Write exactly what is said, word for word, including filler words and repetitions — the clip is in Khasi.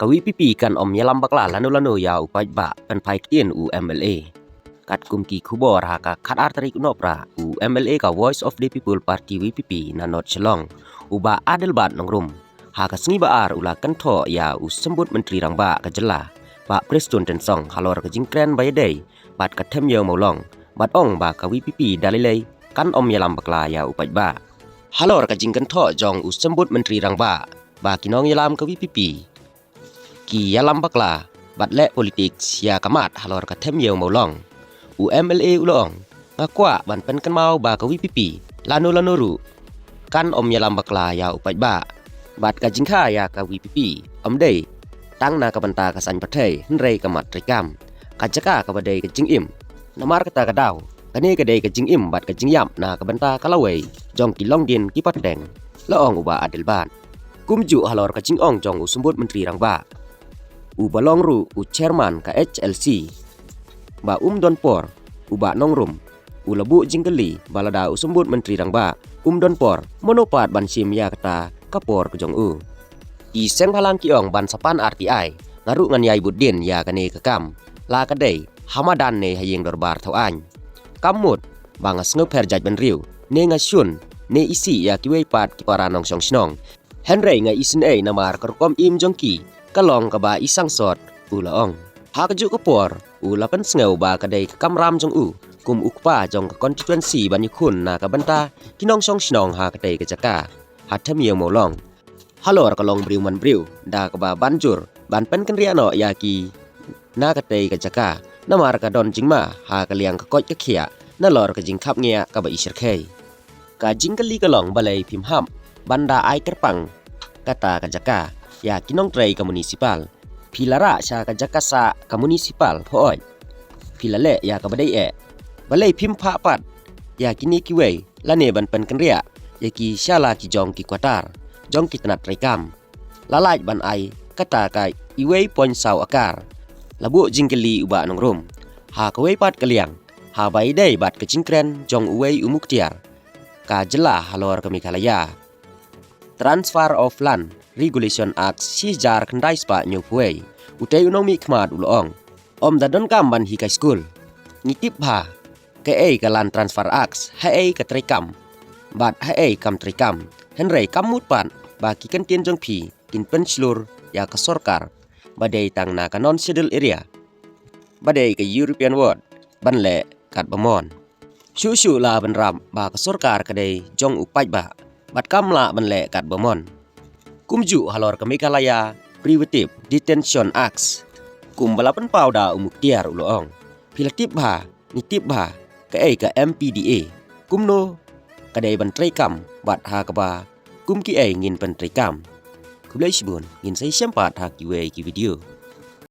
Ka VPP kan ym ïalam bakla lano lano ïa u paidbah, pynphai ktien u MLA. Katkum ki khubor ha ka khatar tarik u Nohprah, u MLA ka Voice of the People Party VPP na North Shillong, u Bah Adelbert Nongrum, ha ka sngi Ba-ar u la kynthoh ïa u Symbud Myntri Rangbah ka jylla, Bah Prestone Tynsong, halor ka jingkren ba ïadei bad ka Them Ïew Mawlong, bad ong ba ka VPP da lei lei kan ym ïalam bakla ïa u paidbah. Halor ka jingkynthoh jong u Symbud Myntri Rangbah ba ki nongïalam ka VPP ki ïalam bakla bad leh politics ïa ka mat halor ka Them Ïew Mawlong, u MLA u la ong, nga kwah ban pynkynmaw ba ka VPP lano lano ruh kan ym ïalam bakla ïa u paidbah. Bad ka jingkha ïa ka VPP ym dei tang na ka bynta ka saiñ pyrthei hynrei ka mat treikam, ka jaka kaba dei ka jingim. Namar kata ka daw, kane ka dei ka jingim bad ka jingïap na ka bynta ka lawei jong ki longdien ki pateng, la ong u Bah Adelbert. Kumjuh halor ka jingong jong u Symbud Myntri Rangbah, uba long ruh u Chairman ka HLC, Bah Umdonpor, u Bah Nongrum u la buh jingkylli ba lada u Symbud Myntri Rangbah um don por, mano pat ban shim ïa kata ka por ka jong u. Ki seng bhalang ki ong ban sa pan RTI, nga ruh ngan ïai bud dien ïa kane ka kam, la ka dei ha madan ne ha ïing dorbar thaw aiñ. Kam mut ba nga sngewpher jaitbynriew, ne nga shun ne isih ïa kiwei pat ki para nongshong shnong, hynrei nga isynei namar ka rukom im jong ki ka long kaba i sangsot, u la ong. Ha kajuh ka por u la pynsngew ba ka dei ka kamram jong u kum u kpa jong ka constituency ban ïakhun na ka bynta ki nongshong shnong ha katei ka jaka ha Them Ïew Mawlong. Halor ka long briew man briew da kaba ban jur ban pynkynriah noh ïa ki na katei ka jaka, namar ka don jingma ha ka liang ka koit ka khiah nalor ka jingkhapngiah kaba i shyrkhei. Ka jingkylli ka long, balei phim hap ban da ai kyrpang kata ka jaka ïa ki nongtrei ka municipal? Phi la rah sha ka jaka sah ka municipal phoit, phi la leh ïa kaba dei eh. Balei phim phah pat ïa kine kiwei lane ban pynkynriah ïa ki sha la ki jong ki quarter jong ki tnat treikam? La lait ban ai kata ka iwei point saw akar, la buh jingkylli u Bah Nongrum. Ha kawei pat ka liang, haba ïadei bad ka jingkren jong uwei u muktiar ka jylla halor ka Meghalaya Transfer of Land Regulation Act shi hajar khyndai spah hynñiewphew wei, utei u nongmihkhmat u la ong, ym da donkam ban hikai skul. Ngi tip bha kaei ka Land Transfer Act, haei ka treikam bad haei kam treikam. Hynrei kam mut pat ba ki kyntien jong phi kin pynshlur ïa ka sorkar ba dei tang na ka non schedule area, ba dei ka European Ward, ban leh katba mon. Shuh shuh la ban rap ba ka sorkar ka dei jong u paidbah bad kam lah ban leh katba mon. Kumjuh halor ka Meghalaya Preventive Detention Act, kumba la pynpaw da u muktiar u la ong, phi la tip bha, ngi tip bha kaei ka MPDA, kumno ka dei ban treikam bad ha kaba kum kiei ngin pyntreikam. Khublei shibun, ngin sa ïashem pat ha kiwei ki video.